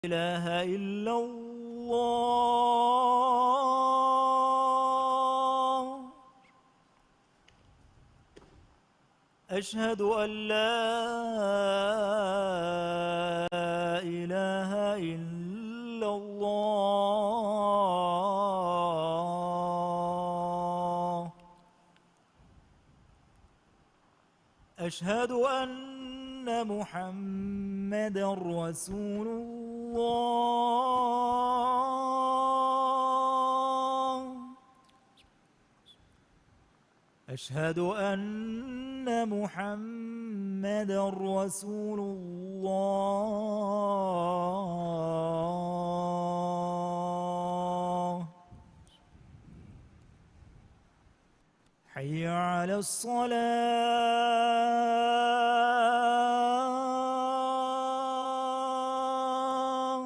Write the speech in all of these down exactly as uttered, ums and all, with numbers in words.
إله إلا الله. أشهد أن لا إله إلا الله. أشهد أن محمدا رسول الله. أشهد أن محمدا رسول الله. حي على الصلاة.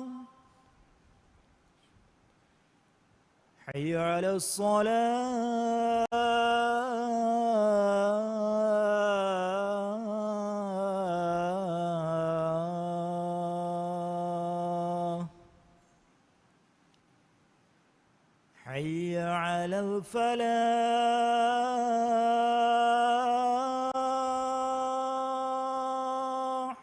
حي على الصلاة. حي على الفلاح.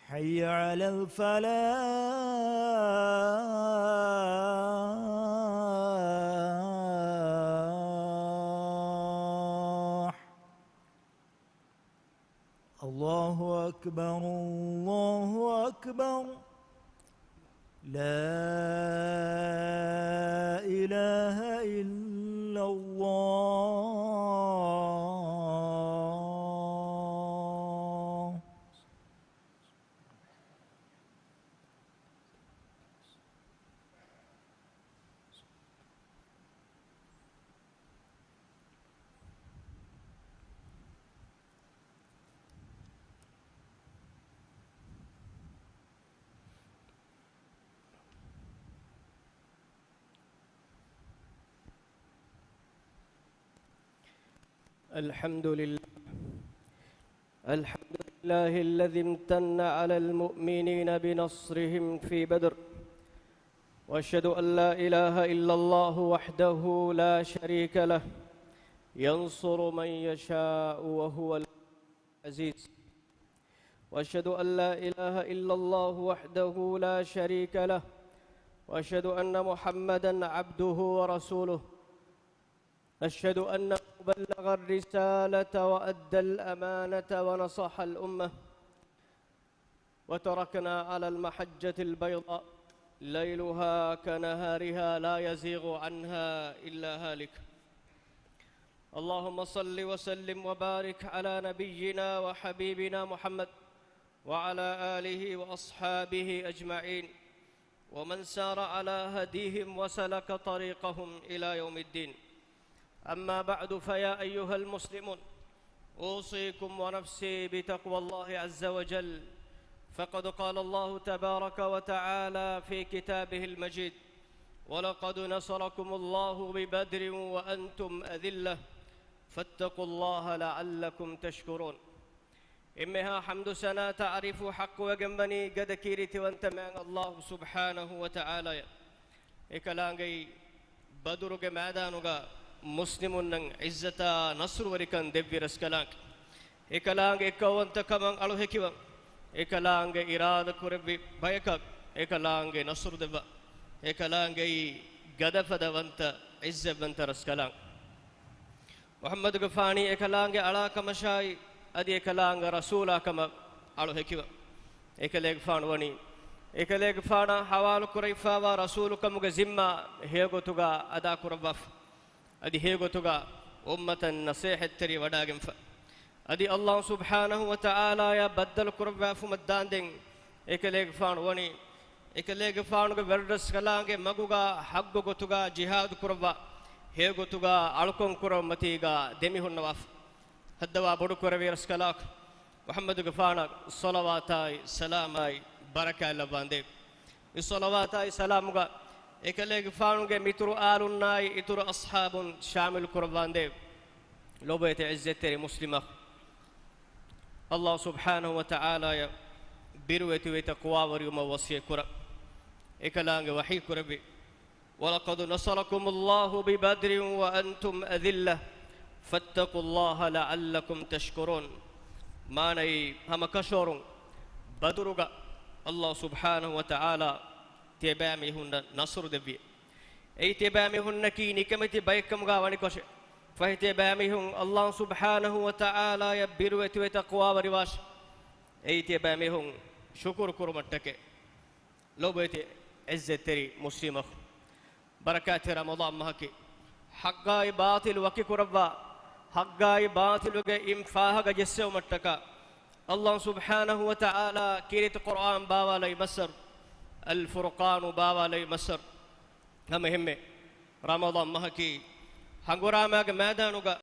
حي على الفلاح. الله أكبر، الله أكبر. لا إله إلا الله. الحمد لله. الحمد لله الذي امتن على المؤمنين بنصرهم في بدر. وأشهد أن لا إله إلا الله وحده لا شريك له، ينصر من يشاء وهو العزيز. وأشهد أن لا إله إلا الله وحده لا شريك له، وأشهد أن محمدا عبده ورسوله. نشهد أنه بلغ الرسالة وأدى الأمانة ونصح الأمة، وتركنا على المحجة البيضاء ليلها كنهارها لا يزيغ عنها إلا هالك. اللهم صل وسلم وبارك على نبينا وحبيبنا محمد وعلى آله وأصحابه أجمعين، ومن سار على هديهم وسلك طريقهم إلى يوم الدين. أما بعد، فيا أيها المسلمون، أوصيكم ونفسي بتقوى الله عز وجل، فقد قال الله تبارك وتعالى في كتابه المجيد: ولقد نصركم الله ببدر وأنتم أذلة، فاتقوا الله لعلكم تشكرون. އެންމެހާ ޙަމްދު ސަނާ ތަޢުރީފު ޙައްޤުވެގެންވަނީ ގަދަ ކީރިތިވަންތަ މާތް ﷲ ސުބްޙާނަހޫ ވަތަޢާލާއަށް. އެކަލާނގެއީ ބަދުރުގެ މައިދާނުގަ މުސްލިމުންނަށް ޢިއްޒަތާ ނަޞްރުވެރިކަން ދެއްވި ރަސްކަލާނގެ. އެކަލާނގެ އެއްކައުވަންތަކަމަށް އަޅު ހެކިވަން. އެކަލާނގެ އިރާދަ ކުރެއްވި ބަޔަކަށް އެކަލާނގެ ނަޞްރު ދެއްވާ. އެކަލާނގެއީ ގަދަފަދަވަންތަ ޢިއްޒަތްވަންތަ ރަސްކަލާނގެ. މުޙައްމަދުގެފާނީ އެކަލާނގެ އަޅާކަމަށާއި، އަދި އެކަލާނގެ ރަސޫލާކަމަށް އަޅު ހެކިވަން. އެކަލޭގެފާނު ވަނީ، އެކަލޭގެފާނަށް ޙަވާލުކުރެވިފާވާ ރަސޫލުކަމުގެ ޒިންމާ ހެޔޮގޮތުގަ އަދާކުރައްވާފަ. އަދި ހެޔޮގޮތުގަ އުއްމަތަށް ނަޞޭޙަތްތެރިވެވަޑައިގެންފަ. އަދި ﷲ ސުބްޙާނަހޫ ވަތަޢާލާއާ ބައްދަލުކުރައްވާފުމަށް ދާންދެން އެކަލޭގެފާނު ވަނީ، އެކަލޭގެފާނުގެ ވެރިރަސްކަލާނގެ މަގުގަ ޙައްޤު ގޮތުގަ ޖިހާދު ކުރައްވާ، ހެޔޮ ގޮތުގަ އަޅުކަން ކުރުމަތީގަ ދެމިހުންނަވާފަ. ހައްދަވާ ބޮޑުކުރެއްވި ރަސްކަލާކޮ، މުޙައްމަދުގެފާނަށް ޞަލަވާތާއި ސަލާމާއި ބަރަކާތް ލައްވާނދޭވެ. މި ޞަލަވާތާއި ސަލާމުގަ އެކަލޭގެފާނުގެ މިތުރު އާލުންނާއި އިތުރު އަޞްޙާބުން ޝާމިލު ކުރައްވާނދޭވެ. ލޮބުވެތި ޢިއްޒަތްތެރި މުސްލިމް އަޚު، ﷲ ސުބްޙާނަހޫ ވަތަޢާލާއަށް ބިރުވެތިވެ ތަޤްވާވެރިވުމަށް ވަޞިއްޔަތް ކުރަން. އެކަލާނގެ ވަޙީ ކުރެއްވި، وَلَقَدْ نَصَرَكُمُ اللَّهُ بِبَدْرٍ وَأَنْتُمْ أَذِلَّةٌ فَاتَّقُوا اللَّهَ لَعَلَّكُمْ تَشْكُرُونَ. މާނައީ، ހަމަ ކަށަވަރުން ބަދުރުގަ ﷲ ސުބްޙާނަހޫ ވަތަޢާލާ ތިޔަބައިމީހުންނަށް ނަޞްރު ދެއްވި. އެއީ ތިޔަބައިމީހުންނަކީ ނިކަމެތި ބައެއްކަމުގަ ވަނިކޮށެއް. ފަހެ ތިޔަބައިމީހުން ﷲ ސުބްޙާނަހޫ ވަތަޢާލާޔަށް ބިރުވެތިވެ ތަޤްވާވެރިވާށި. އެއީ ތިޔަބައިމީހުން ޝުކުރު ކުރުމަށްޓަކައި. ލޯބިވެތި އިއްޒަތްތެރި މުސްލިމް އަޚު، ބަރަކާތްތެރި ރަމަޟާން މަހަކީ ޙައްޤާއި ބާޠިލު ވަކިކުރައްވާ، ޙައްޤާއި ބާޠިލުގެ އިން ފާހަގަ ޖެއްސެވުމަށްޓަކާ، ﷲ ސުބްޙާނަހޫ ވަތަޢާލާ ކީރިތި ޤުރްއާން ބާވާލައި މައްސަރު، އަލް ފުރުޤާނު ބާވާލައި މައްސަރު. ހަމައެހެންމެ ރަމަޟާން މަހަކީ ހަނގުރާމާގެ މައިދާނުގަ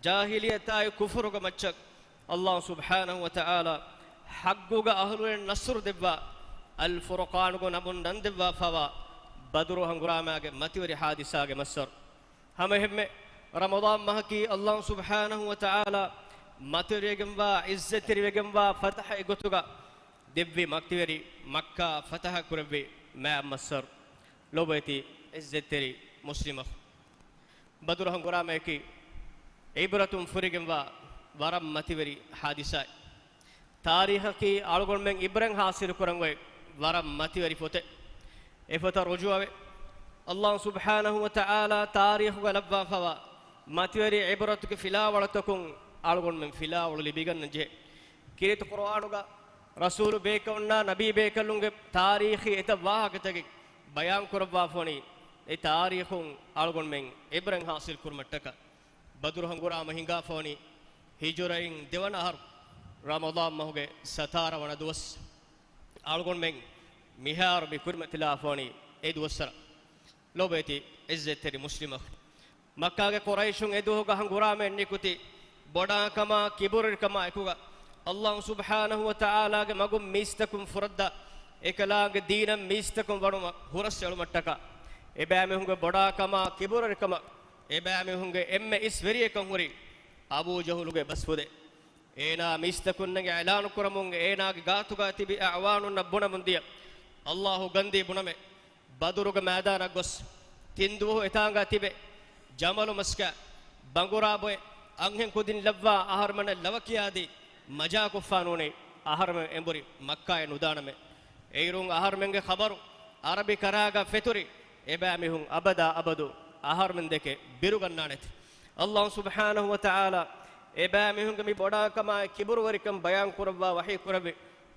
ޖާހިލިއްޔަތާއި ކުފުރުގެ މައްޗަށް ﷲ ސުބްޙާނަހޫ ވަތަޢާލާ ޙައްޤުގެ އަހުލުވެރިން ނަޞްރު ދެއްވާ، އަލް ފުރުޤާނުގެ ނަމުން ނަން ދެއްވާފަވާ ބަދުރު ހަނގުރާމާގެ މަތިވެރި ޙާދިސާގެ މައްސަރު. ހަމައެހެންމެ ރަމަޟާން މަހަކީ ﷲ ސުބްޙާނަހޫ ވަތަޢާލާ މަތިވެރިވެގެންވާ، އިއްޒަތްތެރިވެގެންވާ ފަތަޙަ އެގޮތުގަ ދެއްވި މަތިވެރި މައްކާ ފަތަޙަ ކުރެއްވި މާތް މައްސަރު. ލޯބިވެތި އިއްޒަތްތެރި މުސްލިމް އަޚު، ބަދުރު ހަނގުރާމަޔަކީ ޢިބްރަތުން ފުރިގެންވާ ވަރަށް މަތިވެރި ޙާދިސާއެއް. ތާރީޚަކީ އަޅުގަނޑުމެން ޢިބްރަތް ޙާޞިލު ކުރަން އޮތް ވަރަށް މަތިވެރި ފޮތެއް. އެ ފޮތަށް ރުޖޫޢަވެ، ﷲ ސުބްޙާނަހޫ ވަތަޢާލާ ތާރީޚުގަ ލައްވާފަވާ މަތިވެރި ޢިބްރަތުގެ ފިލާވަޅުތަކުން އަޅުގަނޑުމެން ފިލާވަޅު ލިބިގަންނަން ޖެހޭ. ކީރިތި ޤުރުއާނުގަ ރަސޫލު ބޭކަލުންނާ ނަބީ ބޭކަލުންގެ ތާރީޚީ އެތައް ވާހަކަތަކެއް ބަޔާން ކުރައްވާފަވަނީ، އެ ތާރީޚުން އަޅުގަނޑުމެން ޢިބްރަތް ޙާޞިލް ކުރުމަށްޓަކައި. ބަދުރު ހަނގުރާމަ ހިނގާފަވަނީ ހިޖުރައިން ދެވަނަ އަހަރު، ރަމަޟާން މަހުގެ ސަތާރަ ވަނަ ދުވަސް. އަޅުގަނޑުމެން މިހާރު މި ކުރިމަތިލާފަވަނީ އެ ދުވަސްވަރަށް. ލޯބިވެތި އިއްޒަތްތެރި މުސްލިމް އަޚު، މައްކާގެ ޤުރައިޝުން އެ ދުވަހުގަ ހަނގުރާމައެއް ނިކުތީ، ބޮޑާކަމާ ކިބުރުވެރިކަމާ އެކުގަ، ﷲ ސުބްޙާނަހޫ ވަތަޢާލާގެ މަގުން މީސްތަކުން ފުރައްދާ، އެކަލާނގެ ދީނަށް މީސްތަކުން ވަނުމަށް ހުރަސް އެޅުމަށްޓަކާ، އެބައިމީހުންގެ ބޮޑާކަމާ ކިބުރުވެރިކަމަށް އެބައިމީހުންގެ އެންމެ އިސް ވެރިއެއްކަން ހުރި އަބޫ ޖަހުލުގެ ބަސްފުދޭ. އޭނާ މީސްތަކުންނަށް އިޢްލާނު ކުރަމުން އޭނާގެ ގާތުގަ ތިބި އަޢުވާނުންނަށް ބުނަމުން ދިޔަ، ﷲ ގަންދީ ބުނަމޭ. ބަދުރުގެ މައިދާނަށް ގޮސް، ތިން ދުވަހު އެތާނގަ ތިބެ، ޖަމަލު މަސްކަ ބަނގުރާ ބޮއެ، އަންހެން ކުދިން ލައްވާ އަހަރުމެންނަށް ލަވަ ކިޔާދީ، މަޖާކޮށްފާ ނޫނީ، އަހަރުމެން އެނބުރި މައްކާއަށް ނުދާނަމޭ. އެއިރުން އަހަރުމެންގެ ޚަބަރު އަރަބި ކަރާގަ ފެތުރި، އެބައިމީހުން އަބަދާ އަބަދު އަހަރުމެން ދެކެ ބިރުގަންނާނެތެ. ﷲ ސުބްޙާނަހޫ ވަތަޢާލާ އެބައިމީހުންގެ މި ބޮޑާކަމާއި ކިބުރުވެރިކަން ބަޔާން ކުރައްވާ ވަޙީ ކުރެއްވި،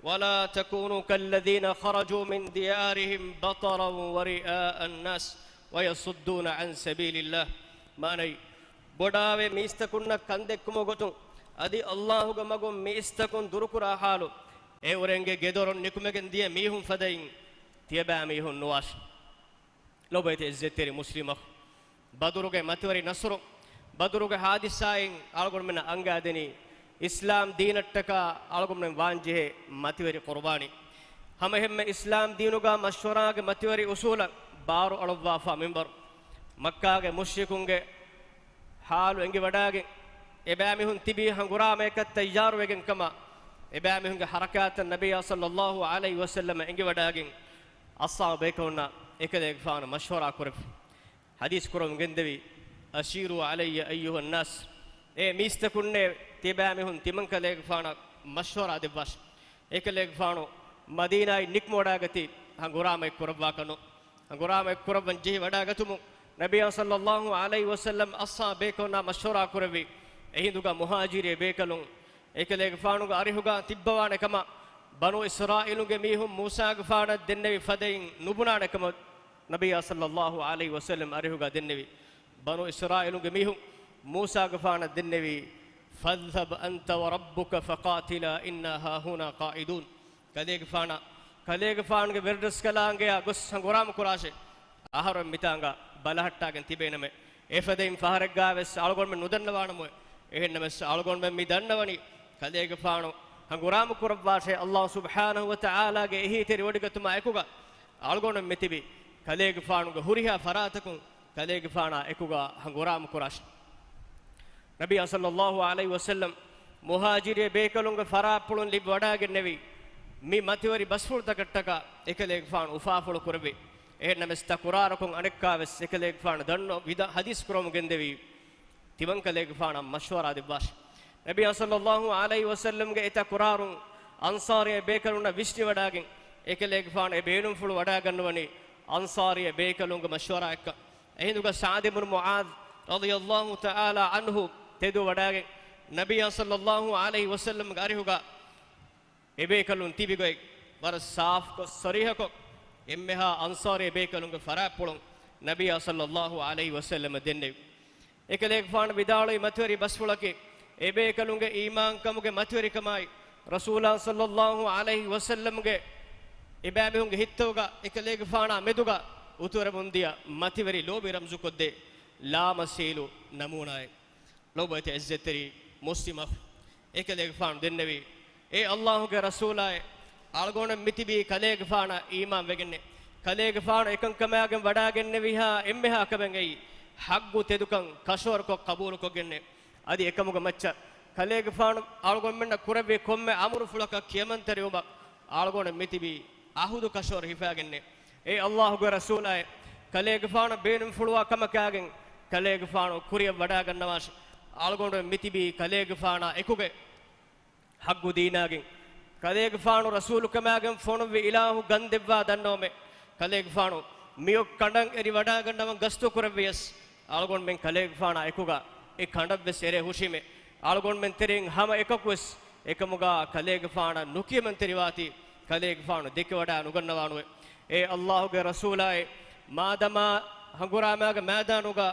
وَلَا تَكُونُوا كَالَّذِينَ خَرَجُوا مِنْ دِيَارِهِمْ بَطَرًا وَرِئَاءَ النَّاسِ وَيَصُدُّونَ عَنْ سَبِيلِ اللَّهِ. މާނައީ، ބޮޑާވެ މީސްތަކުންނަށް ކަންދެއްކުމުގެ ގޮތުން އަދި ﷲގެ މަގުން މީސްތަކުން ދުރުކުރާ ޙާލު، އެއުރެންގެ ގެދޮރުން ނިކުމެގެން ދިޔަ މީހުން ފަދައިން ތިޔަބައިމީހުން ނުވާށި. ލޯބިވެތި އިއްޒަތްތެރި މުސްލިމް އަޚު، ބަދުރުގެ މަތިވެރި ނަޞްރު، ބަދުރުގެ ޙާދިސާއިން އަޅުގަނޑުމެންނަށް އަންގާދެނީ، އިސްލާމް ދީނަށްޓަކާ އަޅުގަނޑުމެން ވާންޖެހޭ މަތިވެރި ޤުރުބާނީ. ހަމައެހެންމެ އިސްލާމް ދީނުގަ މަޝްވަރާގެ މަތިވެރި އުޞޫލަށް ބާރު އަޅުއްވާފާ މިންވަރު، މައްކާގެ މުޝްރިކުންގެ ޙާލު އެނގިވަޑާގެން، އެބައިމީހުން ތިބީ ހަނގުރާމަޔަކަށް ތައްޔާރުވެގެން ކަމަށް، އެބައިމީހުންގެ ޙަރަކާތަށް ނަބިއްޔާ ޞައްލައްލާހު ޢަލައިހި ވަސައްލަމަ އެނގިވަޑާގެން، އަޞްޙާބު ބޭކަލުންނާ އެކަލޭގެފާނު މަޝްވަރާ ކުރެއްވި. ޙަދީޘް ކުރަމުން ގެންދެވި، أَشِيرُوا عَلَيَّ أَيُّهَا النَّاسُ، އޭ މީސްތަކުންނޭ، ތިޔަބައިމީހުން ތިމަންކަލޭގެފާނަށް މަޝްވަރާ ދެއްވާށި. އެކަލޭގެފާނު މަދީނާއިން ނިކުމެވަޑާގަތީ ހަނގުރާމައެއް ކުރައްވާކަށް ނޫން. ހަނގުރާމައެއް ކުރައްވަން ޖެހިވަޑާގަތުމުން ނަބިއްޔާ ޞައްލައްލާހު ޢަލައިހި ވަސައްލަމް އަޞްޙާބު ބޭކަލުންނާ މަޝްވަރާ ކުރެއްވި. އެހިނދުގަ މުހާޖިރީ ބޭކަލުން އެކަލޭގެފާނުގެ އަރިހުގަ ތިއްބަވާނެ ކަމަށް، ބަނޫ އިސްރާއީލުންގެ މީހުން މޫސާގެފާނަށް ދެންނެވި ފަދައިން ނުބުނާނެ ކަމަށް ނަބިއްޔާ ޞައްލައްލާހު ޢަލައިހި ވަސައްލަމް އަރިހުގަ ދެންނެވި. ބަނޫ އިސްރާއީލުންގެ މީހުން މޫސާގެފާނަށް ދެންނެވީ، فَاذْهَبْ أَنْتَ وَرَبُّكَ فَقَاتِلَا إِنَّا هَاهُنَا قَاعِدُونَ. ކަލޭގެފާނާ، ކަލޭގެފާނުގެ ވެރިރަސްކަލާނގެއާ ގޮސް ހަނގުރާމަ ކުރާށޭ. އަހަރުމެން މިތާނގަ ބަލަހައްޓާގެން ތިބޭނަމޭ. އެފަދައިން ފަހަރެއްގަވެސް އަޅުގަނޑުމެން ނުދަންނަވާނަމޭ. އެހެންނަމަވެސް އަޅުގަނޑުމެން މި ދަންނަވަނީ، ކަލޭގެފާނު ހަނގުރާމަ ކުރައްވާށޭ، ﷲ ސުބްޙާނަހު ވަތަޢާލާގެ އެހީތެރިވޮޑިގަތުމާ އެކުގަ އަޅުގަނޑުމެން މިތިބީ ކަލޭގެފާނުގެ ހުރިހާ ފަރާތަކުން ކަލޭގެފާނާ އެކުގަ ހަނގުރާމަ ކުރާށޭ. ނަބިއްޔާ ޞައްލައްލާހު ޢަލައިހި ވަސައްލަމް މުހާޖިރީ ބޭކަލުންގެ ފަރާތްޕުޅުން ލިބިވަޑާގެންނެވީ، މި މަތިވެރި ބަސްފުޅުތަކަށްޓަކާ އެކަލޭގެފާނު އުފާފުޅު ކުރެއްވި. އެހެންނަމެސް ތަކުރާރަކުން އަނެއްކާވެސް އެކަލޭގެފާނު ދަންނަ ވިދާ ޙަދީޘް ކުރަމުން ގެންދެވީ، ތިމަން ކަލޭގެފާނަށް މަޝްވަރާ ދެއްވާށި. ނަބިއްޔާ ޞައްލައްލާހު ޢަލައިހި ވަސައްލަމްގެ އެތަކުރާރުން އަންޞާރީ ބޭކަލުންނަށް ވިސްނިވަޑާގެން، އެކަލޭގެފާނު އެ ބޭނުންފުޅު ވަޑާގަންނަވަނީ އަންޞާރީ ބޭކަލުންގެ މަޝްވަރާއެއްކަން. އެހިނދުގަ ސަޢްދު ބިން މުޢާޛް ރަޟިޔައްލާހު ތަޢާލާ ޢަންހު ތެދުވަޑާގެން، ނަބިއްޔާ ޞައްލައްލާހު ޢަލައިހި ވަސައްލަމްގެ އަރިހުގަ އެބޭކަލުން ތިބިގޮތް ވަރަށް ސާފުކޮށް، ޞަރީޙަކޮށް، އެންމެހާ އަންޞާރީ ބޭކަލުންގެ ފަރާތްޕުޅުން ނަބިއްޔާ ޞައްލައްލާހު ޢަލައިހި ވަސައްލަމަށް ދެންނެވި. އެކަލޭގެފާނު ވިދާޅުވި މަތިވެރި ބަސްފުޅަކީ، އެބޭކަލުންގެ އީމާންކަމުގެ މަތިވެރިކަމާއި، ރަސޫލާ ޞައްލައްލާހު ޢަލައިހި ވަސައްލަމްގެ އެބައިމީހުންގެ ހިތްތަކުގަ އެކަލޭގެފާނާ މެދުގަ އުތުރެމުންދިޔަ މަތިވެރި ލޯބި ރަމްޒުކޮށްދޭ ލާމަސީލު ނަމޫނާއެއް. ލޮބުވެތި އިއްޒަތްތެރި މުސްލިމް އަޚު، އެކަލޭގެފާނު ދެންނެވީ، އޭ ﷲ ގެ ރަސޫލާއޭ، އަޅުގަނޑު މިތިބީ ކަލޭގެފާނަށް އީމާން ވެގެންނޭ. ކަލޭގެފާނު އެކަންކަމާގެން ވަޑާގެންނެވިހާ އެންމެހާ ކަމެއް އެއީ، ޙައްޤު ތެދުކަން ކަށަވަރުކޮށް ޤަބޫލުކޮށްގެންނޭ. އަދި އެކަމުގެ މައްޗަށް ކަލޭގެފާނު އަޅުގަނޑުމެންނަށް ކުރެއްވި ކޮންމެ އަމުރުފުޅަކަށް ކިޔަމަންތެރިވުމަށް އަޅުގަނޑު މިތިބީ ޢަހުދު ކަށަވަރު ހިފާގެންނޭ. އޭ ﷲ ގެ ރަސޫލާއޭ، ކަލޭގެފާނު ބޭނުންފުޅުވާ ކަމަކާގެން ކަލޭގެފާނު ކުރިއަށް ވަޑާގަންނަވާށި. އަޅުގަނޑު މިތިބީ ކަލޭގެފާނާ އެކުގަ ޙައްޤު ދީނާގެން، ކަލޭގެފާނު ރަސޫލުކަމާގެން ފޮނުއްވި އިލާހު ގަންދެއްވާ ދަންނަވަމޭ. ކަލޭގެފާނު މިއޮތް ކަނޑަށް އެރިވަޑާގަންނަވަން ގަސްތު ކުރެއްވިޔަސް، އަޅުގަނޑުމެން ކަލޭގެފާނާ އެކުގަ އެ ކަނޑަށްވެސް އެރޭ ހުށީމޭ. އަޅުގަނޑުމެން ތެރެއިން ހަމަ އެކަކުވެސް އެކަމުގަ ކަލޭގެފާނަށް ނުކިޔަމަންތެރިވާތީ، ކަލޭގެފާނު ދެކެވަޑާ ނުގަންނަވާނުވެ. އޭ ﷲ ގެ ރަސޫލާއޭ، މާދަމާ ހަނގުރާމާގެ މައިދާނުގަ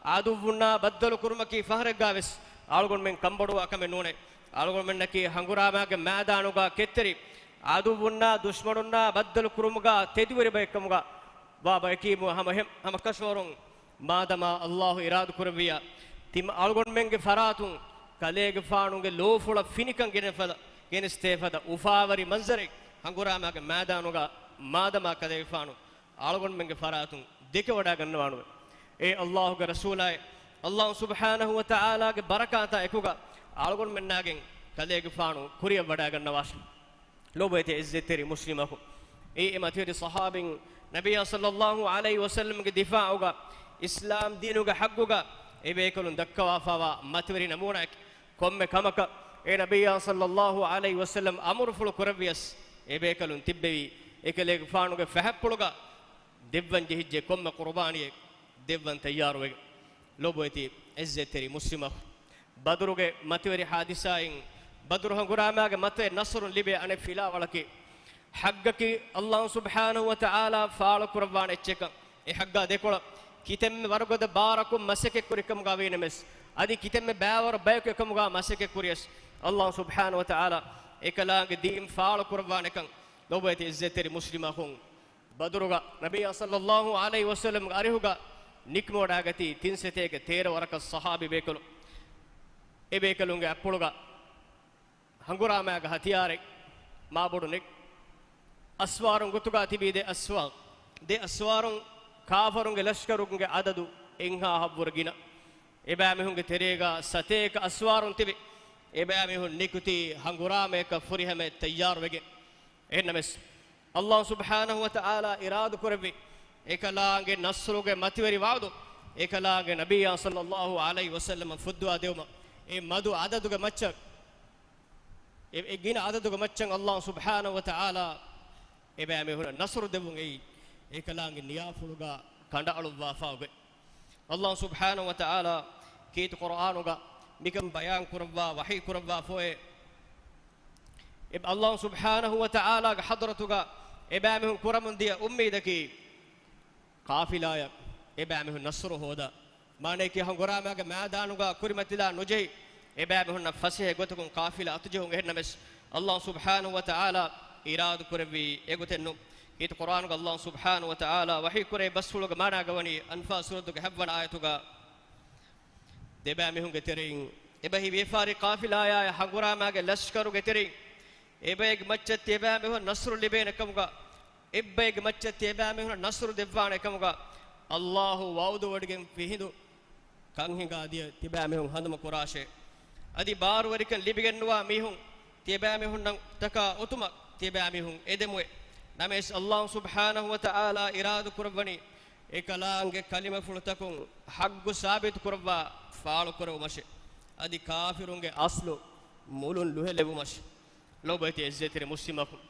ޢަދުއްވުންނާ ބައްދަލު ކުރުމަކީ ފަހަރެއްގަވެސް އަޅުގަނޑުމެން ކަންބޮޑުވާ ކަމެއް ނޫނޭ. އަޅުގަނޑުމެންނަކީ ހަނގުރާމާގެ މައިދާނުގަ ކެތްތެރި ޢަދުއްވުންނާ ދުޝްމަނުންނާ ބައްދަލު ކުރުމުގަ ތެދުވެރި ބައެއްކަމުގަ ވާ ބައެކީމު ހަމަ ހެ-، ހަމަ ކަށަވަރުން މާދަމާ ﷲ އިރާދަ ކުރެއްވިޔާ، ތިމަން އަޅުގަނޑުމެންގެ ފަރާތުން ކަލޭގެފާނުގެ ލޯފުޅަށް ފިނިކަން ގެނެފަދަ، ގެނެސްދޭފަދަ އުފާވެރި މަންޒަރެއް ހަނގުރާމާގެ މައިދާނުގަ މާދަމާ ކަލޭގެފާނު އަޅުގަނޑުމެންގެ ފަރާތުން ދެކެވަޑާގަންނަވާނުވެ. އޭ ﷲ ގެ ރަސޫލާއޭ، ﷲ ސުބްޙާނަހޫ ވަތަޢާލާގެ ބަރަކާތާ އެކުގަ އަޅުގަނޑުމެންނާގެން ކަލޭގެފާނު ކުރިއަށް ވަޑާގަންނަވާށި. ލޮބުވެތި އިއްޒަތްތެރި މުސްލިމް އަޚު، އެއީ އެ މަތިވެރި ޞަޙާބީން ނަބިއްޔާ ޞައްލައްލާހު ޢަލައިހި ވަސައްލަމްގެ ދިފާޢުގަ، އިސްލާމް ދީނުގެ ޙައްޤުގަ އެބޭކަލުން ދައްކަވާފައިވާ މަތިވެރި ނަމޫނާއެކޭ. ކޮންމެ ކަމަކަށް އެ ނަބިއްޔާ ޞައްލައްލާހު ޢަލައިހި ވަސައްލަމް އަމުރުފުޅު ކުރެއްވިޔަސް، އެބޭކަލުން ތިއްބެވީ އެކަލޭގެފާނުގެ ފަހަތްޕުޅުގަ ދެއްވަން ޖެހިއްޖެ ކޮންމެ ޤުރުބާނީއެއް ދެއްވަން ތައްޔާރުވެގެން. ލޮބުވެތި އިއްޒަތްތެރި މުސްލިމް އަޚު، ބަދުރުގެ މަތިވެރި ޙާދިސާއިން، ބަދުރު ހަނގުރާމާގެ މަތިވެރި ނަޞްރުން ލިބޭ އަނެއް ފިލާވަޅަކީ، ޙައްޤަކީ ﷲ ސުބްޙާނަހޫ ވަތަޢާލާ ފާޅުކުރައްވާނެ އެއްޗެއްކަން. އެ ޙައްޤާ ދެކޮޅަށް ކިތަންމެ ވަރުގަދަ ބާރަކުން މަސައްކަތްކުރިކަމުގަ ވީނަމަވެސް، އަދި ކިތަންމެ ބައިވަރު ބަޔަކު އެކަމުގަ މަސައްކަތްކުރިޔަސް، ﷲ ސުބްޙާނަހޫ ވަތަޢާލާ އެކަލާނގެ ދީން ފާޅުކުރައްވާނެކަން. ލޮބުވެތި އިއްޒަތްތެރި މުސްލިމް އަޚުން، ބަދުރުގަ ނަބިއްޔާ ޞައްލައްލާހު ޢަލައިހި ވަސައްލަމްގެ އަރިހުގަ ނިކުމެވަޑާގަތީ ތިން ސަތޭކަ ތޭރަ ވަރަކަށް ޞަޙާބީ ބޭކަލުން. އެ ބޭކަލުންގެ އަތްޕުޅުގަ ހަނގުރާމާގެ ހަތިޔާރެއް މާބޮޑު ނެތް. އަސްވާރުން ގޮތުގަ ތިބީ ދެ އަސްވާރު. ދެ އަސްވާރުން ކާފަރުންގެ ލަޝްކަރުގެ އަދަދު އެއްހާ ހަތްވަރު ގިނަ. އެބައިމީހުންގެ ތެރޭގަ ސަތޭކަ އަސްވާރުން ތިބި. އެބައިމީހުން ނިކުތީ ހަނގުރާމަޔަކަށް ފުރިހަމަޔަށް ތައްޔާރުވެގެން. އެހެންނަމަވެސް، ﷲ ސުބްޙާނަހޫ ވަތަޢާލާ އިރާދަކުރެއްވި އެކަލާނގެ ނަޞްރުގެ މަތިވެރި ވަޢުދު، އެކަލާނގެ ނަބިއްޔާ ޞައްލައްލާހު ޢަލައިހި ވަސައްލަމަށް ފުއްދުވާ ދެވުމަށް، އެ މަދު ޢަދަދުގެ މައްޗަށް، އެ، އެ ގިނަ ޢަދަދުގެ މައްޗަށް ﷲ ސުބްޙާނަހޫ ވަތަޢާލާ އެބައިމީހުނަށް ނަޞްރު ދެއްވުން އެއީ، އެކަލާނގެ ނިޔާފުޅުގަ ކަނޑައަޅުއްވާފައި އޮތް. ﷲ ސުބްޙާނަހޫ ވަތަޢާލާ ކީރިތި ޤުރްއާނުގަ މިކަން ބަޔާން ކުރައްވާ، ވަޙީ ކުރައްވާފައި އޮތް. އެ ﷲ ސުބްޙާނަހޫ ވަތަޢާލާގެ ޙަޟްރަތުގަ އެބައިމީހުން ކުރަމުން ދިޔަ އުއްމީދަކީ، ޤާފިލާއަށް އެބައިމީހުން ނަޞްރު ހޯދާ، މާނަޔަކީ ހަނގުރާމާގެ މައިދާނުގަ ކުރިމަތިލާ ނުޖެހި، އެބައިމީހުންނަށް ފަސޭހަ ގޮތަކުން ޤާފިލާ އަތުޖެހުން. އެހެންނަމަވެސް، ﷲ ސުބްޙާނަހޫ ވަތަޢާލާ އިރާދަ ކުރެއްވީ އެގޮތެއްނު. ކީރިތި ޤުރްއާނުގަ ﷲ ސުބްޙާނަހޫ ވަތަޢާލާ ވަޙީ ކުރެއްވި ބަސްފުޅުގެ މާނާގަ ވަނީ އަންފާލް ސޫރަތުގެ ހަތްވަނަ އާޔަތުގަ، ދެބައިމީހުންގެ ތެރެއިން އެބަހީ ވިޔަފާރި ޤާފިލާއާއި ހަނގުރާމާގެ ލަޝްކަރުގެ ތެރެއިން އެބައެއްގެ މައްޗަށް ތިޔަބައިމީހުން ނަޞްރު ލިބޭނެ ކަމުގަ، އެއްބައެއްގެ މައްޗަށް ތިޔަބައިމީހުން ނަޞްރު ދެއްވާނެ ކަމުގަ، ﷲ ވަޢުދުވޮޑިގެންފި ހިނދު ކަން ހިނގާދިޔަ ތިބައިމީހުން ހަނދުމަ ކުރާށޭ. އަދި ބާރުވެރިކަން ލިބިގެންނުވާ މީހުން ތިޔަބައިމީހުންނަށް ތަކާ އޮތުމަށް ތިބާމީހުން އެދެމުވެ. ނަމަވެސް އައްލާހު ސުބްޙާނަހު ވަތަޢާލާ އިރާދަކުރައްވަނީ އެކަލާނގެ ކަލިމަފުޅުތަކުން ޙައްޤު ސާބިތުކުރައްވާ ފާޅުކުރެވުމަށެ. އަދި ކާފިރުންގެ އަސްލު މުލުން ލުހެލެވުމަށެ. ލޯބިވެތި އިއްޒަތްތެރި މުސްލިމް އަޚުން،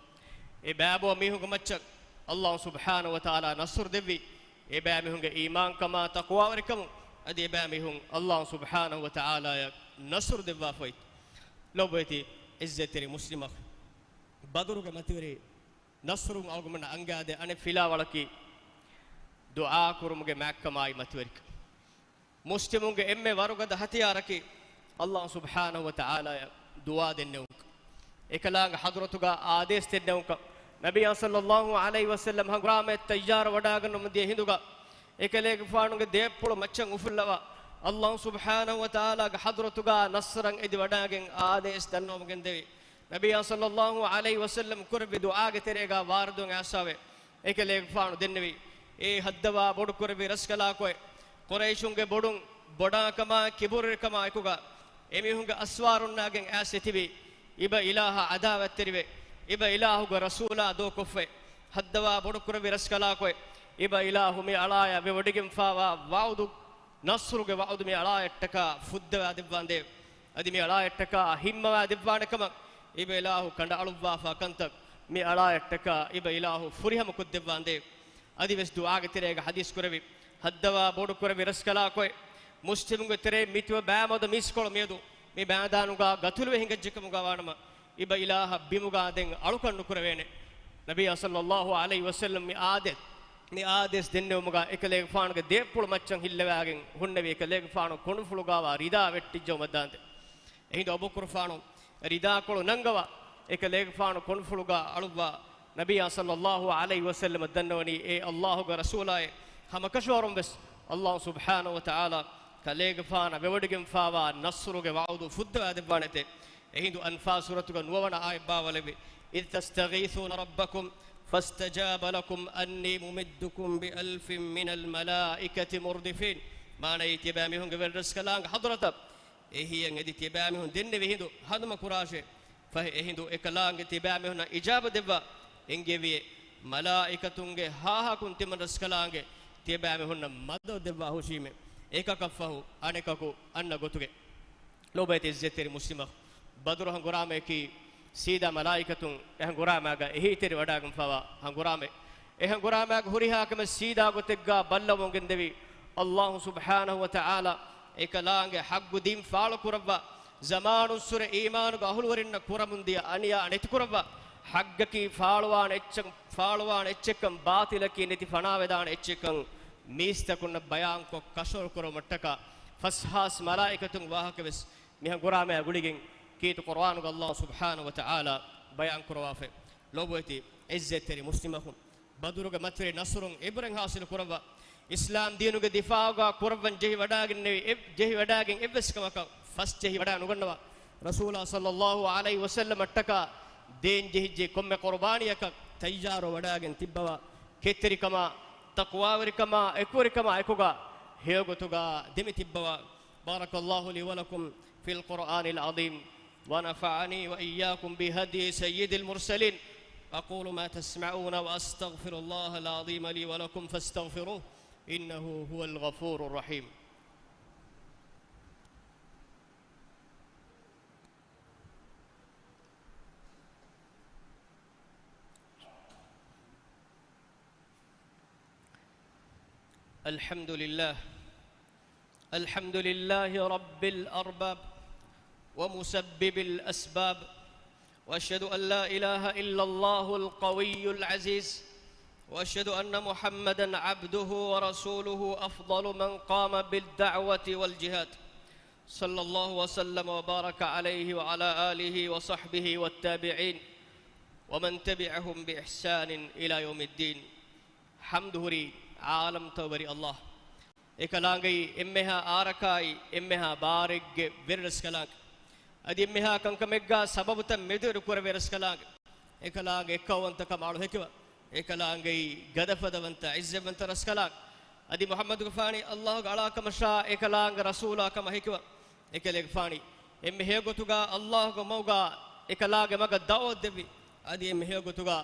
އެ ބައިބޯ މީހުންގެ މައްޗަށް އައްލާހު ސުބްޙާނަހު ވަތަޢާލާ ނަޞްރު ދެއްވީ، އެބައިމީހުންގެ އީމާންކަމާ ތަޤްވާވެރިކަމުން. އަދި އެބައިމީހުން އައްލާހު ސުބްޙާނަހު ވަތަޢާލާއަށް ނަޞްރު ދެއްވާފައި. ލޯބިވެތި އިއްޒަތްތެރި މުސްލިމް އަޚުން، ބަދުރުގެ މަތިވެރި ނަޞްރުން އަޅުގަނޑުމެންނަށް އަންގާދޭ އަނެއް ފިލާވަޅަކީ ދުޢާ ކުރުމުގެ މާތްކަމާއި މަތިވެރިކަން. މުސްލިމުންގެ އެންމެ ވަރުގަދަ ހަތިޔާރަކީ އައްލާހު ސުބްޙާނަހު ވަތަޢާލާއަށް ދުޢާ ދެންނެވުން، އެކަލާނގެ ޙަޟްރަތުގަ އާދޭސް ދެންނެވުން. ނަބިއްޔާ ޞައްލައްލާހު ޢަލައިހި ވަސައްލަމް ހަނގުރާމައަށް ތައްޔާރު ވަޑާގަންނަމުން ދިޔަ ހިނދުގަ އެކަލޭގެފާނުގެ ދޭއްޕުޅު މައްޗަށް އުފުއްލަވާ، އައްލާހު ސުބްޙާނަހު ވަތަޢާލާގެ ޙަޟްރަތުގަ ނަޞްރަށް އެދި ވަޑާގެން އާދޭސް ދަންނަވަމުން ގެންދެވި. ނަބިއްޔާ ޞައްލައްލާހު ޢަލައިހި ވަސައްލަމް ކުރެއްވި ދުޢާގެ ތެރޭގަ ވާރިދުވެ އައިސްފަވޭ. އެކަލޭގެފާނު ދެންނެވި، އޭ ހައްދަވާ ބޮޑުކުރެއްވި ރަސްކަލާކޮއެ، ޤުރައިޝުންގެ ބޮޑުން ބޮޑާކަމާ ކިބުރުވެރިކަމާ އެކުގަ އެމީހުންގެ އަސްވާރުންނާގެން އައިސް އެތިބީ، އިބަ އިލާހަށް ޢަދާވަތްތެރިވެ، އިބަ އިލާހުގެ ރަސޫލާ ދޯ ކޮށްފައި. ހައްދަވާ ބޮޑުކުރެއްވި ރަސްކަލާކޮއެ، އިބަ އިލާހު މި އަޅާޔަށް ވެވޮޑިގެންފާވާ ވަޢުދު، ނަޞްރުގެ ވަޢުދު މި އަޅާޔަށްޓަކާ ފުއްދަވާ ދެއްވާނދޭ. އަދި މި އަޅާޔަށްޓަކާ ހިންމަވާ ދެއްވާނެ ކަމަށް އިބަ އިލާހު ކަނޑައަޅުއްވާފާ ކަންތައް މި އަޅާޔަށްޓަކާ އިބަ އިލާހު ފުރިހަމަ ކޮށްދެއްވާނދޭ. އަދިވެސް ދުޢާގެ ތެރޭގަ ޙަދީޘް ކުރެއްވި، ހައްދަވާ ބޮޑު ކުރެއްވި ރަސްކަލާކޮއެ، މުސްލިމުންގެ ތެރެއިން މިތިބަ ބައިމަދު މީސްކޮޅު މިއަދު މި މައިދާނުގަ ގަތުލުވެ ހިނގައްޖެކަމުގަ ވާނަމަ، އިބަ އިލާހަށް ބިމުގަ ދެން އަޅުކަން ނުކުރެވޭނެ. ނަބިއްޔާ ޞައްލައްލާހު ޢަލައިހި ވަސައްލަމް މި އާދެ، މި އާދޭސް ދެންނެވުމުގަ އެކަލޭގެފާނުގެ ދޭއްޕުޅު މައްޗަށް ހިއްލަވާގެން ހުންނެވި އެކަލޭގެފާނު ކޮނޑުފުޅުގަވާ ރިދާ ވެއްޓިއްޖައުމަށް ދާނދޭ. އެހިނދު އަބޫބަކުރުފާނު ރިދާކޮޅު ނަންގަވާ، އެކަލޭގެފާނު ކޮނޑުފުޅުގަ އަޅުއްވާ، ނަބިއްޔާ ޞައްލައްލާހު ޢަލައިހި ވަސައްލަމަށް ދަންނަވަނީ، އޭ އައްލާހުގެ ރަސޫލާއޭ، ހަމަކަށަވަރުން ވެސް އައްލާހު ސުބްޙާނަހު ވަތަޢާލާ ކަލޭގެފާނަށް ވެވޮޑިގެންފާވާ ނަޞްރުގެ ވަޢުދު ފުއްދަވާ ދެއްވާނެތޭ. އެހިނދު އަންފާލް ސޫރަތުގަ ނުވަވަނަ އާޔަތް ބާވަލެއްވި، إذ تستغيثون ربكم فاستجاب لكم أني ممدكم بألف من الملائكة مردفين. މާނައީ ތިބާމީހުންގެ ވެރިރަސްކަލާނގެ ޙަޟްރަތަށް އެހީއަށް އެދި ތިބާމީހުން ދެންނެވި ހިނދު ހަނދުމަކުރާށޭ. ފަހެ އެހިނދު އެކަލާނގެ ތިބާމީހުންނަށް އިޖާބަ ދެއްވާ އެންގެވިއޭ. މަލާއިކަތުންގެ ހާހަކުން ތިމަން ރަސްކަލާނގެ ތިބާމީހުންނަށް މަދަދު ދެއްވާ ހުށީމޭ. އެކަކަށްފަހު އަނެކަކު އަންނަ ގޮތުގެ. ލޯބިވެތި އިއްޒަތްތެރި މުސްލިމް އަޚުން، ބަދުރު ހަނގުރާމަޔަކީ ސީދާ މަލާއިކަތުން އެ ހަނގުރާމައިގަ އެހީތެރިވަޑާގެންފާވާ ހަނގުރާމަ. އެ ހަނގުރާމައިގެ ހުރިހާ ކަމެއް ސީދާ ގޮތެއްގަ ބައްލަވަމުން ގެންދެވި އައްލާހު ސުބްޙާނަހު ވަތަޢާލާ އެކަލާނގެ ޙައްޤު ދީން ފާޅުކުރައްވާ، ޒަމާނުއްސުރެ އީމާނުގެ އަހުލުވެރިންނަށް ކުރަމުންދިޔަ އަނިޔާ ނެތިކުރައްވާ، ޙައްޤަކީ ފާޅުވާނެ އެއްޗެއް، ފާޅުވާނެ އެއްޗެއްކަން، ބާޠިލަކީ ނެތި ފަނާވެދާނެ އެއްޗެއްކަން މީސްތަކުންނަށް ބަޔާންކޮށް ކަށަވަރު ކުރުމަށްޓަކާ ފަސްހާސް މަލާއިކަތުން ވާހަކަވެސް މި ހަނގުރާމައާ ގުޅިގެން ކީރިތި ޤުރުއާނުގަ އައްލާހު ސުބްޙާނަހު ވަތަޢާލާ ބަޔާން ކުރަވާފައި. ލޯބިވެތި އިއްޒަތްތެރި މުސްލިމް އަޚުން، ބަދުރުގެ މަތިވެރި ނަޞްރުން ޢިބްރަތް ޙާޞިލު ކުރައްވާ، އިސްލާމް ދީނުގެ ދިފާޢުގަ ކުރައްވަން ޖެހިވަޑާގެންނެވި، އެ، ޖެހިވަޑާގެން އެއްވެސް ކަމަކަށް ފަސް ޖެހިވަޑާ ނުގަންނަވާ، ރަސޫލާ ޞައްލައްލާހު ޢަލައިހި ވަސައްލަމަށްޓަކާ ދޭން ޖެހިއްޖެ ކޮންމެ ޤުރުބާނީއަކަށް ތައްޔާރު ވަޑާގެން ތިއްބަވާ، ކެތްތެރިކަމާ، ތަޤްވާވެރިކަމާ، އެކުވެރިކަމާ އެކުގަ ހެޔޮގޮތުގަ ދެމި ތިއްބަވާ. بارك الله لي ولكم في القرآن العظيم، ونفعني وإياكم بهدي سيد المرسلين. أقول ما تسمعون وأستغفر الله العظيم لي ولكم فاستغفروه، إنه هو الغفور الرحيم. الحمد لله. الحمد لله رب الأرباب ومسبب الأسباب، وأشهد أن لا إله إلا الله القوي العزيز، وأشهد أن محمدا عبده ورسوله أفضل من قام بالدعوة والجهاد، صلى الله وسلم وبارك عليه وعلى آله وصحبه والتابعين ومن تبعهم بإحسان إلى يوم الدين. ޙަމްދު ހުރީ ޢާލަމްތައް ވެރި އައްލާހް. އެކަލާނގެއީ އެންމެހާ އާރަކާއި އެންމެހާ ބާރެއްގެ ވެރިރަސްކަލާނގެ. އަދި އެންމެހާ ކަންކަމެއްގާ ސަބަބުތައް މެދުއިރު ކުރެވޭ ރަސްކަލާނގެ. އެކަލާނގެ އެއްކައުވަންތަކަމަށް އަޅު ހެކިވާ. އެކަލާނގެއީ ގަދަފަދަވަންތަ ޢިއްޒަތްވަންތަ ރަސްކަލާނގެ. އަދި މުޙައްމަދުގެފާނީ އައްލާހުގެ އަޅާކަމަށާ އެކަލާނގެ ރަސޫލާ ކަމަށް ހެކިވާ. އެކަލޭގެފާނީ އެންމެ ހެޔޮގޮތުގާ އައްލާހުގެ މަގުގާ އެކަލާނގެ މަގަށް ދަޢުވަތު ދެއްވި، އަދި އެންމެ ހެޔޮ ގޮތުގަ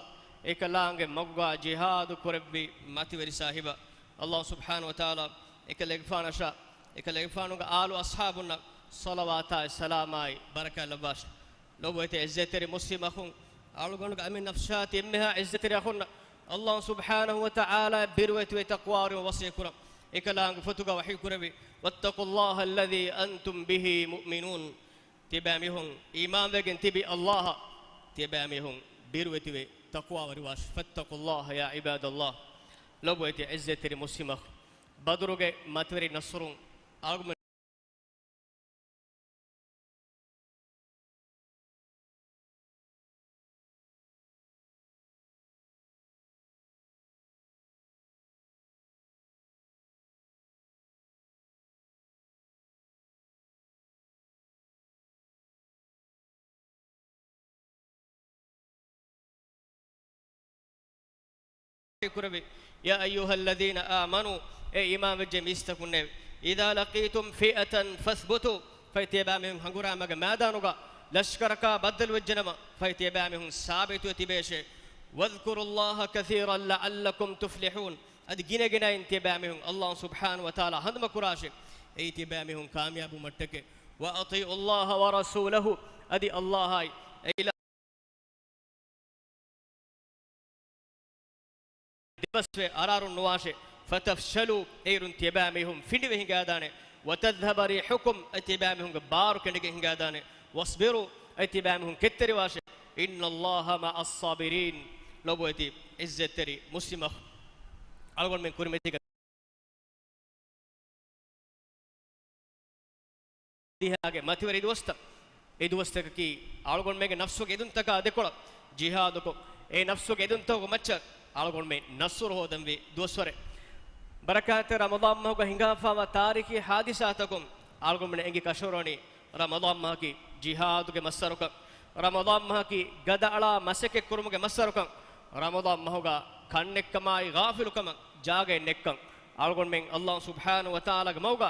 އެކަލާނގެ މަގުގަ ޖިހާދު ކުރެއްވި މަތިވެރި ސާހިބަށް އައްލާހު ސުބްޙާނަހު ވަތަޢާލާ އެކަލޭގެފާނަށާ އެކަލޭގެފާނުގެ އާލު އަޞްޙާބުންނަށް ޞަލަވާތާއި ސަލާމާއި ބަރަކާތް ލައްވާށި. ލޮބުވެތި ޢިއްޒަތްތެރި މުސްލިމް އަޚުން، އަޅުގަނޑުގެ އަމިއްލަ ނަފްސާ ތި އެންމެހާ ޢިއްޒަތްތެރި އަޚުންނަށް އައްލާހު ސުބްޙާނަހު ވަތަޢާލާ ބިރުވެތިވެ ތަޤްވާވެރިވުން ވަޞިއްޔަތް ކުރަން. އެކަލާނގެ ފޮތުގަ ވަޙީ ކުރެއްވި، وَاتَّقُوا اللَّهَ الَّذِي أَنْتُمْ بِهِ مُؤْمِنُونَ. ތިޔަބައިމީހުން އީމާންވެގެން ތިބި އައްލާހަށް ތިޔަބައިމީހުން ބިރުވެތިވެ ތަޤްވާވެރިވާށި. فَاتَّقُوا اللَّهَ يَا عِبَادَ اللَّهِ. ލޮބުވެތި ޢިއްޒަތްތެރި މުސްލިމް އަޚުން، ބަދުރުގެ މަތިވެރި ނަޞްރުން އަޅުގަނޑު ކުރެވި، يَا أَيُّهَا الَّذِينَ آمَنُوا، އޭ އީމާންވެއްޖެ މީސްތަކުންނޭވެ، إِذَا لَقِيتُمْ فِئَةً فَاثْبُتُوا، ފަހެ ތިޔަބައިމީހުން ހަނގުރާމަގެ މައިދާނުގަ ލަޝްކަރަކާ ބައްދަލުވެއްޖެނަމަ، ފަހެ ތިޔަބައިމީހުން ސާބިތުވެ ތިބޭށޭ. وَاذْكُرُوا اللَّهَ كَثِيرًا لَعَلَّكُمْ تُفْلِحُونَ. އަދި ގިނަގިނައިން ތިޔަބައިމީހުން އައްލާހު ސުބްޙާނަހު ވަތަޢާލާ ހަނދުމަ ކުރާށޭ. އެއީ ތިޔަބައިމީހުން ކާމިޔާބުވުމަށްޓަކައި. وَأَطِيعُوا اللَّهَ وَرَسُولَهُ، އަދި އައްލާހާއި އެ އިލާ ދިވަސްވެ އަރާރުން ނުވާށޭ. فَتَفْشَلُوا، އޭރުން ތިޔަބައިމީހުން ފިނޑިވެ ހިނގާދާނެ. وَتَذْهَبَ رِيحُكُمْ، އަދި ތިޔަބައިމީހުންގެ ބާރު ކެނޑިގެން ހިނގާދާނެ. وَاصْبِرُوا، އަދި ތިޔަބައިމީހުން ކެތްތެރިވާށޭ. إِنَّ اللَّهَ مَعَ الصَّابِرِينَ. ލޮބުވެތި ޢިއްޒަތްތެރި މުސްލިމް އަޚުން، އަޅުގަނޑުމެން ކުރިމަތީގަ ދިހާގެ މަތިވެރި ދުވަސްތައް، އެ ދުވަސްތަކަކީ އަޅުގަނޑުމެންގެ ނަފްސުގެ އެދުންތަކާ ދެކޮޅަށް ޖިހާދުކޮށް، އެ ނަފްސުގެ އެދުންތަކުގެ މައްޗަށް އަޅުގަނޑުމެން ނަޞްރު ހޯދަންވީ ދުވަސްވަރެއް. ބަރަކާތްތެރި ރަމަޟާން މަހުގަ ހިނގާފައިވާ ތާރީޚީ ޙާދިސާތަކުން އަޅުގަނޑުމެން އެނގި ކަށަވަރުވަނީ ރަމަޟާން މަހަކީ ޖިހާދުގެ މައްސަރުކަން، ރަމަޟާން މަހަކީ ގަދައަޅާ މަސައްކަތްކުރުމުގެ މައްސަރުކަން، ރަމަޟާން މަހުގަ ކަންނެއްކަމާއި ޣާފިލުކަމަށް ޖާގައެއް ނެއްކަން. އަޅުގަނޑުމެން އައްލާހު ސުބްޙާނަހު ވަތަޢާލާގެ މަގުގަ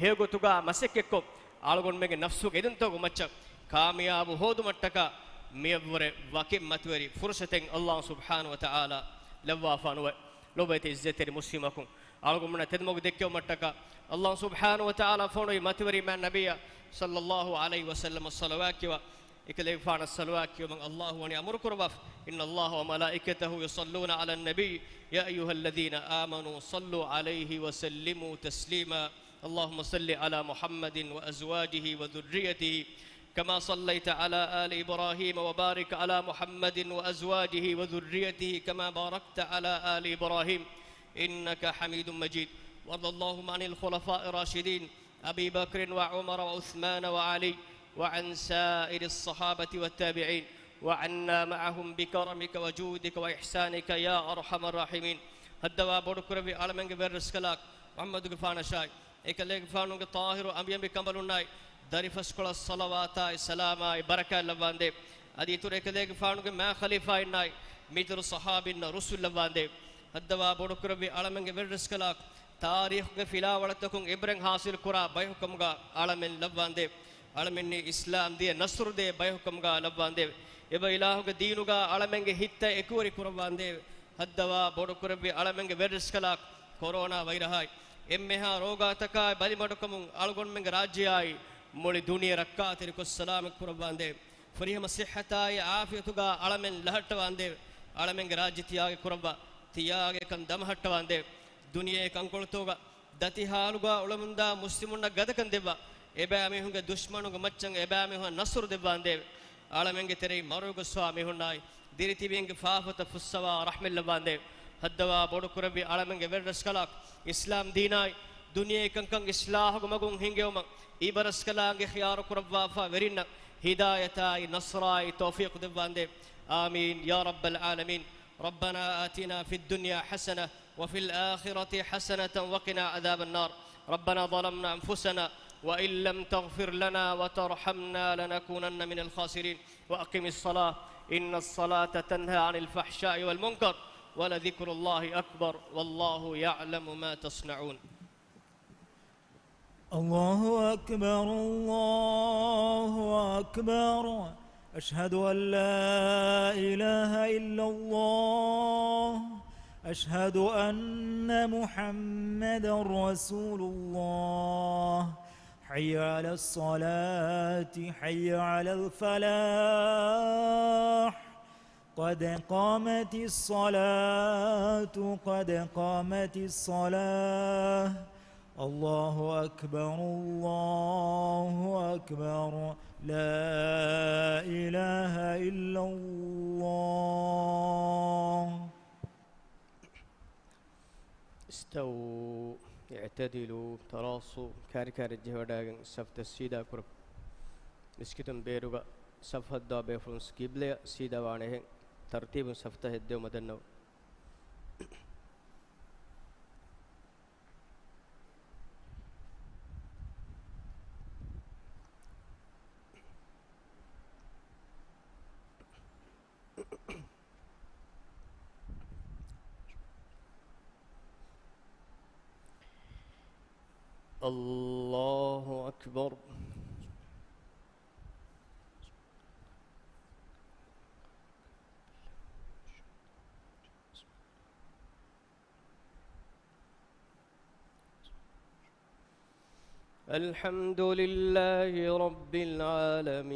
ހެޔޮގޮތުގަ މަސައްކަތްކޮށް، އަޅުގަނޑުމެންގެ ނަފްސުގެ އެދުންތަކުގެ މައްޗަށް ކާމިޔާބު ހޯދުމަށްޓަކާ މިއަށްވުރެ ވަކިން މަތިވެރި ފުރުޞަތެއް އައްލާހު ސުބްޙާނަހު ވަތަޢާލާ ލައްވާފާނުވޭ. ލޮބުވެތި ޢިއްޒަތްތެރި މުސްލިމް އަޚުން، އަޅުގަނޑުމެންނަށް ތެދުމަގު ދެއްކެވުމަށްޓަކާ އައްލާހު ސުބްޙާނަހު ވަތަޢާލާ ފޮނުވި މަތިވެރި މާތް ނަބިއްޔާ ޞައްލައްލާހު ޢަލައިހި ވަސައްލަމަށް ޞަލަވާތް ކިޔަވާ، އެކަލޭގެފާނަށް ޞަލަވާތް ކިޔުމަށް އައްލާހު ވަނީ އަމުރު ކުރައްވާފަ. إِنَّ اللَّهَ وَمَلَائِكَتَهُ يُصَلُّونَ عَلَى النَّبِيِّ يَا أَيُّهَا الَّذِينَ آمَنُوا صَلُّوا عَلَيْهِ وَسَلِّمُوا تَسْلِيمًا. اللَّهُمَّ صَلِّ عَلَى مُحَمَّدٍ وَأَزْوَاجِهِ وَذُرِّيَّتِهِ كَمَا صَلَّيْتَ عَلَى آلِ إِبْرَاهِيمَ وَبَارِكْ عَلَى مُحَمَّدٍ وَأَزْوَاجِهِ وَذُرِّيَّتِهِ كَمَا بَارَكْتَ عَلَى آلِ إِبْرَاهِيمَ إِنَّكَ حَمِيدٌ مَجِيدٌ. وَارْضِ اللَّهُمَّ عَنِ الْخُلَفَاءِ الرَّاشِدِينَ أَبِي بَكْرٍ وَعُمَرَ وَعُثْمَانَ وَعَلِيٍّ وَعَنْ سَائِرِ الصَّحَابَةِ وَالتَّابِعِينَ وَعَنَّا مَعَهُمْ بِكَرَمِكَ وَجُودِكَ وَإِحْسَانِكَ يَا أَرْحَمَ الرَّاحِمِينَ. ހައްދަވާ ބޮޑުކުރެއްވި އަޅަމެންގެ ވެރިރަސްކަލާކޮ މުޙައްމަދުގެފާނަށާއި، އެކަލޭގެފާނުގެ ޠާހިރު އަނބިއަނބިކަނބަލުންނާއި، ދަރިފަސްކޮޅަށް ޞަލަވާތާއި ސަލާމާއި ބަރަކާތް ލައްވާނދޭ. އަދި އިތުރު އެކަލޭގެފާނުގެ މާ ޚަލީފާއިންނާއި، މިތުރު ޞަޙާބީންނަށް ރުއްސުން ލައްވާނދޭ. ހައްދަވާ ބޮޑުކުރެއްވި އަޅަމެންގެ ވެރިރަސްކަލާކޮ، ތާރީޚުގެ ފިލާވަޅުތަކުން އިބްރަތް ޙާޞިލު ކުރާ ބަޔަކު ކަމުގަ އަޅަމެން ލައްވާނދޭ. އަޅަމެންނީ އިސްލާމް ދީނަށް ނަޞްރު ދޭ ބަޔަކު ކަމުގަ ލައްވާނދޭ. އެބަ އިލާހުގެ ދީނުގަ އަޅަމެންގެ ހިތްތައް އެކުވެރި ކުރައްވާނދޭ. ހައްދަވާ ބޮޑުކުރެއްވި އަޅަމެންގެ ވެރިރަސްކަލާކޮ، ކޮރޯނާ ވައިރަހާއި، އެންމެހާ ރޯގާތަކާއި ބަލިމަޑުކަމުން އަޅުގަނޑުމެންގެ ރާއްޖެއާއި، މުޅި ދުނިޔެ ރައްކާތެރިކޮށް ސަލާމަތް ކުރައްވާނދޭ. ފުރިހަމަ ޞިއްޙަތާއި ޢާފިޔަތުގަ އަޅަމެން ލަހައްޓަވާނދޭ. އަޅަމެންގެ ރާއްޖެ ތިޔާގެ ކުރައްވާ، ތިޔާގެ ކަން ދަމަހައްޓަވާނދޭ. ދުނިޔެ ކަންކޮޅުތަކުގަ ދަތި ހާލުގަ އުޅެމުންދާ މުސްލިމުންނަށް ގަދަކަން ދެއްވާ، އެބައިމީހުންގެ ދުޝްމަނުންގެ މައްޗަށް އެބައިމީހުންނަށް ނަޞްރު ދެއްވާނދޭ. އަޅަމެންގެ ތެރެއިން މަރުވެގޮސްފާ މީހުންނާއި، ދިރިތިބީންގެ ފާފަތައް ފުއްސަވާ ރަޙްމަތް ލައްވާނދޭ. ހައްދަވާ ބޮޑުކުރެއްވި އަޅަމެންގެ ވެރިރަސްކަލާކޮ، އިސްލާމް ދީނާއި، ދުނިޔެ ކަންކަން އިޞްލާޙުގެ މަގުން ހިނގެވުމަށް އިބަރަސްކަލާނގެ ޚިޔާރު ކުރައްވާފަ ވެރިންނަށް ހިދާޔަތާއި، ނަޞްރާއި، ތައުފީޤު ދެއްވާނދޭ. އާމީން ޔާ ރައްބަލް ޢާލަމީން. رَبَّنَا آتِنَا فِي الدُّنْيَا حَسَنَةً وَفِي الْآخِرَةِ حَسَنَةً وَقِنَا عَذَابَ النَّارِ. رَبَّنَا ظَلَمْنَا أَنْفُسَنَا وَإِنْ لَمْ تَغْفِرْ لَنَا وَتَرْحَمْنَا لَنَكُونَنَّ مِنَ الْخَاسِرِينَ. وَأَقِمِ الصَّلَاةَ إِنَّ الصَّلَاةَ تَنْهَى عَنِ الْفَحْشَاءِ وَالْمُنْكَرِ وَلَذِكْرُ اللَّهِ أَكْبَرُ وَاللَّهُ يَعْلَمُ مَا تَصْنَعُونَ. الله أكبر، الله أكبر، أشهد أن لا إله إلا الله. أشهد أن محمدا رسول الله. حي على الصلاة، حي على الفلاح. قد قامت الصلاة، قد قامت الصلاة. الله أكبر، الله أكبر. لا إله إلا الله. استووا، اعتدلوا، تراصوا، ކާރި ކާރި ޖެހިވަޑައިގެން ސަފުތައް ސީދާ ކުރަން. މިސްކިތުން ބޭރުގަ ސަފު ހައްދަވާ ބޭފުޅުން ޤިބްލަޔަށް ސީދާ ވާނެހެން ތަރުތީބުން ސަފުތައް ހެއްދެވުމަށް ދަންނަވަން. الله أكبر. الحمد لله رب العالمين.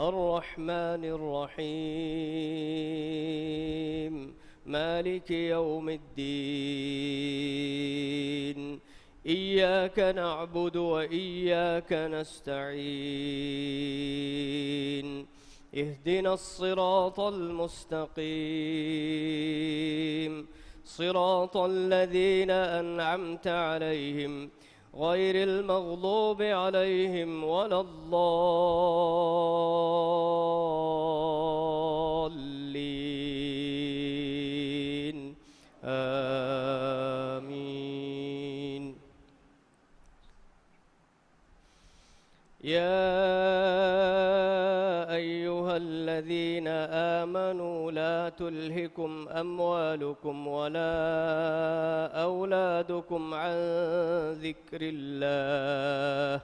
الرحمن الرحيم. مالك يوم الدين. إياك نعبد وإياك نستعين. اهدنا الصراط المستقيم. صراط الذين أنعمت عليهم غير المغضوب عليهم ولا الضالين. آمين. يا أيها الذين آمنوا لا تلهكم أموالكم ولا أولادكم عن ذكر الله،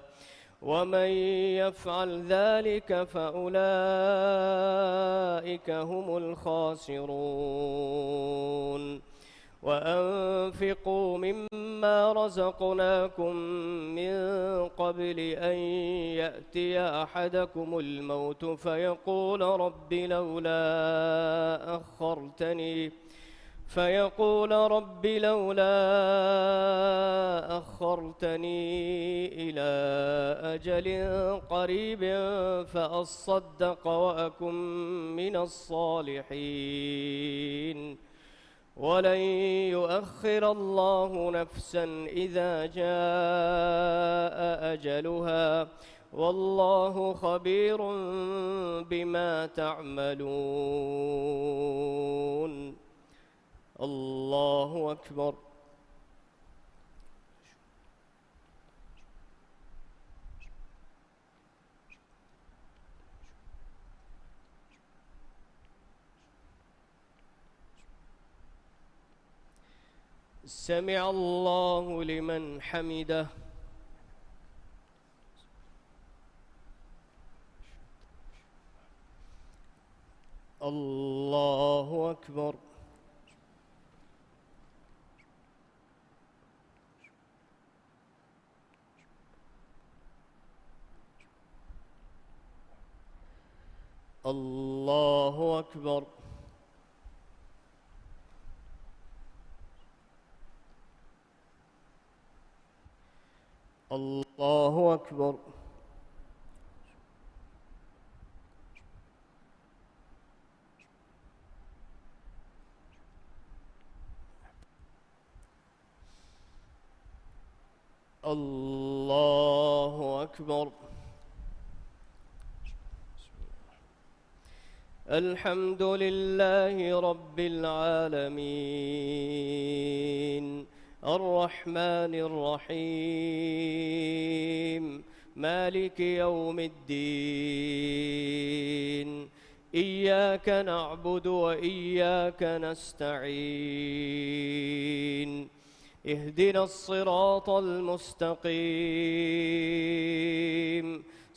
ومن يفعل ذلك فأولئك هم الخاسرون. وأنفقوا مما رزقناكم من قبل أن يأتي أحدكم الموت فيقول رب لولا أخرتني، فيقول رب لولا أخرتني إلى أجل قريب فأصدق وأكن من الصالحين. ولن يؤخر الله نفسا إذا جاء أجلها، والله خبير بما تعملون. الله أكبر. سمع الله لمن حمده. الله أكبر. الله أكبر. الله أكبر. الله أكبر. الحمد لله رب العالمين. الرحمن الرحيم. مالك يوم الدين. إياك نعبد وإياك نستعين. اهدنا الصراط المستقيم.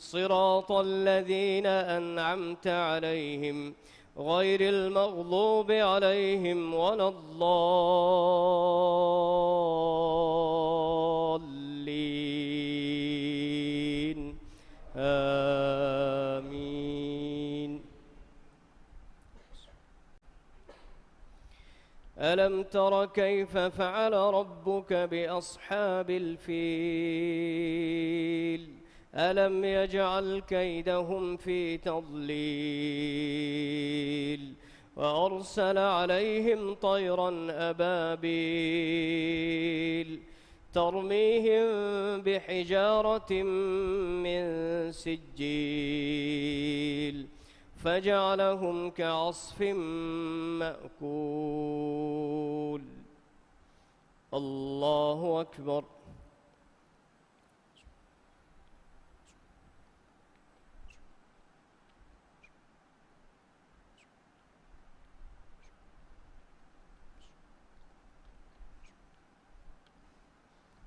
صراط الذين أنعمت عليهم غير المغضوب عليهم ولا الضالين. آمين. ألم تر كيف فعل ربك بأصحاب الفيل؟ ألم يجعل كيدهم في تضليل وأرسل عليهم طيرا أبابيل ترميهم بحجارة من سجيل فجعلهم كعصف مأكول. الله أكبر.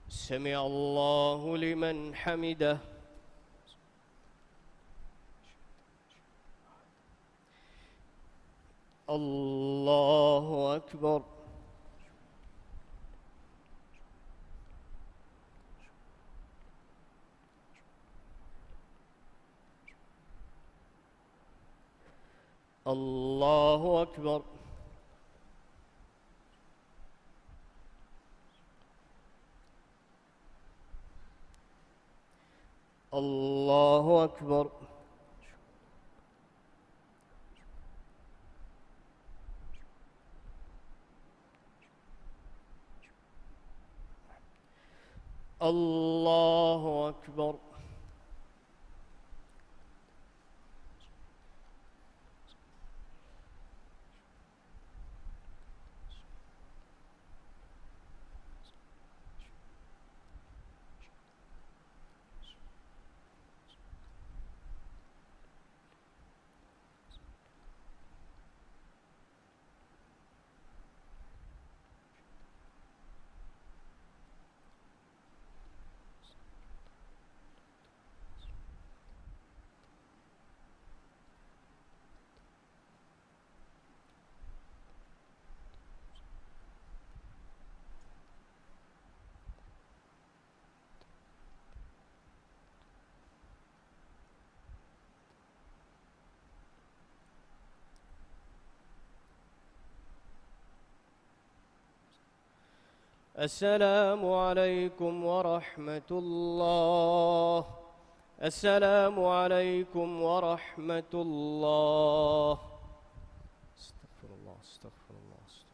سمع الله لمن حمده. الله أكبر. الله أكبر. الله أكبر. الله أكبر. السلام عليكم ورحمة الله. السلام عليكم ورحمة الله. أستغفر الله، أستغفر الله، أستغفر الله.